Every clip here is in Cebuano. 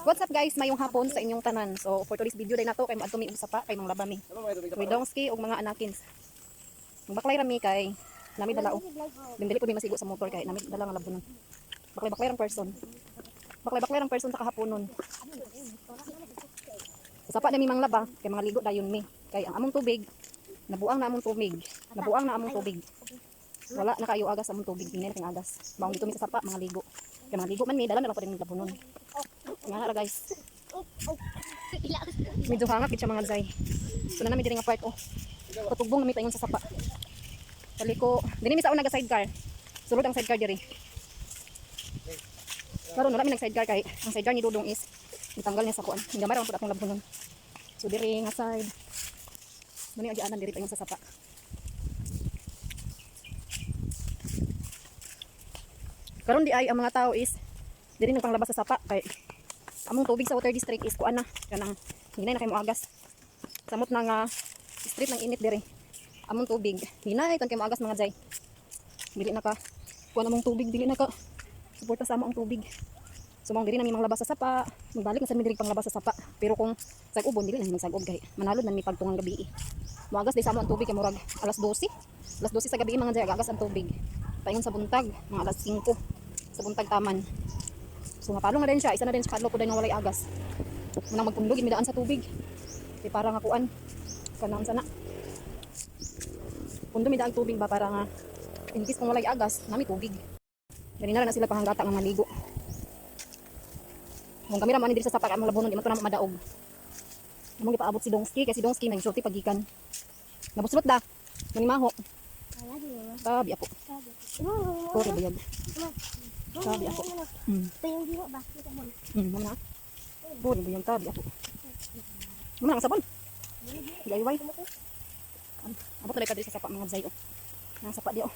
What's up, guys? Mayong hapon sa inyong tanan. So for today's video day nato kay moadto mi og sapa kay manglaba mi. With Dongski ug mga anakins. Baklay ra mi kay nami dala og dili pud mi masigo sa motor kay nami dala nga labunon. Baklay-baklay rang person. Baklay-baklay rang person sa kahaponon. Sa sapa na mi manglaba kay mga ligo dayon mi. Kay ang among tubig nabuang na among tubig. Nabuang na among tubig. Wala na kayo agas among tubig, hindi na kang agas. Maong dito mi sa sapa mga ligo. Kay mga ligo man mi, dala na lang pa rin labunon. Nga na ra, guys. Medyo hangak gid siya, mga zay. So na nami diri nga part oh. Patugbong nami paingon sa sapa. Kaliko, dinhi mi sa una ga sidecar. Sulod ang sidecar diri. Karon wala mi nag sidecar kay ang sidecar ni Dudong is gitanggal niya sa kuan. Gamay ra man pud akong labunon. So diri nga side. Mani ang agianan diri paingon sa sapa. Karon di ay ang mga tao is diri nagpanglabas sa sapa kay among tubig sa water district is kuan na, kanang hinay na kay moagas. Samot na nga street ng init diri. Among tubig hinay tan kay moagas, mga jay. Dili na ka kuan among tubig, dili na ka suporta sa amo ang tubig. So mong diri na mi manglabas sa sapa, magbalik na sa mi diri panglabas sa sapa. Pero kung sag-ubon, dili na mi magsag-ob kay manalod man mi pagtungang gabi. Moagas di sa amo ang tubig kay murag alas 12. Alas 12 sa gabi, mga jay, agas ang tubig. Paingon sa buntag, mga alas 5 sa buntag taman. So mapalo nga din siya, isa na din sa kadlok ko nga walay agas. Munang magpundog, imidaan sa tubig. Kay para nga kuan, kanang sana. Pundo mi daang tubig ba para nga in case kung walay agas, nami tubig. Ganina na sila panghangata nga maligo. Kung kami ra man diri sa sapa kay among labonon, di man to na madaog. Among gipaabot si Dongski kay si Dongski nagsulti pagikan. Nabuslot da. Manimaho. Tabi ako. Sorry, buyag. Tabi ako. Muna. Sorry, buyag, tabi ako. Muna ang sabon. DIY. Abot na ka diri sa sapa, mga zay oh. Ang sapa di oh.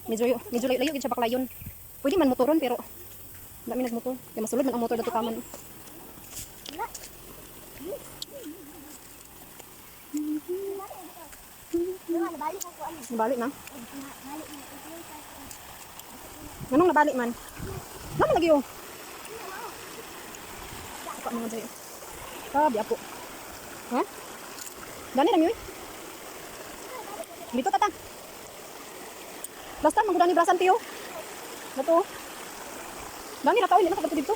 Medyo medyo layo-layo gid siya baklayon. Pwede man motoron pero dami nagmotor. Kaya masulod man ang motor dato taman. Nabalik na. Anong nabalik man? Naman lagi oh. Sapa, mga zay. Tabi ako. Ha? Gani na mi oy. Dito tata. Basta manggudani brasan tiyo. Dato. Dani ra taon, hindi na ka dito.